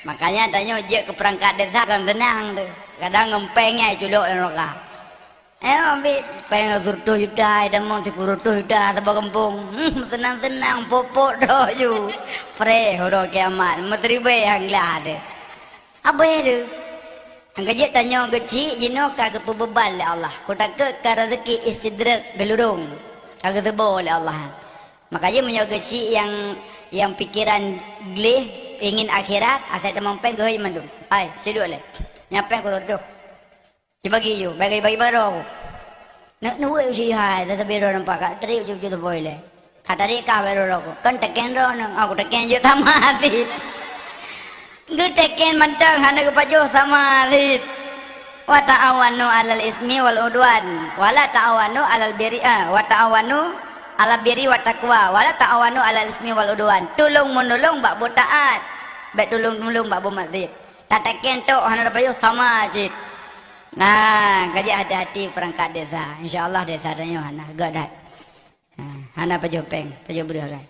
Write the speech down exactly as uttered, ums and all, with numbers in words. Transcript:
Makanya tanyoe jeuet keu peurangkat desa kon seunang teuh. Kadang ngon péng nyan culok lam nuraka. Eh, ambil péng seratus juta, tamong sikureueng juta saboh gampông. Hmm, seunang-seunang, pok-pok droe ju. Freh uroe kiamat, meuteuribèe nyang glah teuh. Abéh teuh. Nyang ka jeuet tanyoe geuchik jinoe ka geupeubeban lé Allah. Kutakot ka raseuki istidraj geulurông. Ka geuseubo lé Allah. Maka jih meunyoe geuchik nyang, nyang pikeran gleh, ingin akhirat, asai tamong péng geuhôi mandum. Hai, siduek lé. Nyan péng ku tutoh. Sibagi ju, bagi-bagi baroe ku. Neuk nuweuek uji hai, teutabé droe nampak ka tarék uji-uji teupôi lé. Ka tarék kah baroe ku. Kon teken droe neuk, aku teken jeuet sama cit. Geuteken mantong hana geupajoh sama cit. Wa ta'awanu 'alal ismi wal 'udwan, wa la ta'awanu 'alal birri, ah, wa ta'awanu 'alal birri wat taqwa, wa la ta'awanu 'alal ismi wal 'udwan. Tulông meunulông bak buet taat, bèk tulông meunulông bak buet maksiet. Tateken tok hana tapajoh sama cit. Nah, ka jeuet hati-hati peurangkat desa. Insya Allah desa tanyoe hana göt that. Ha, hana pajoh péng, pajoh breueh agam.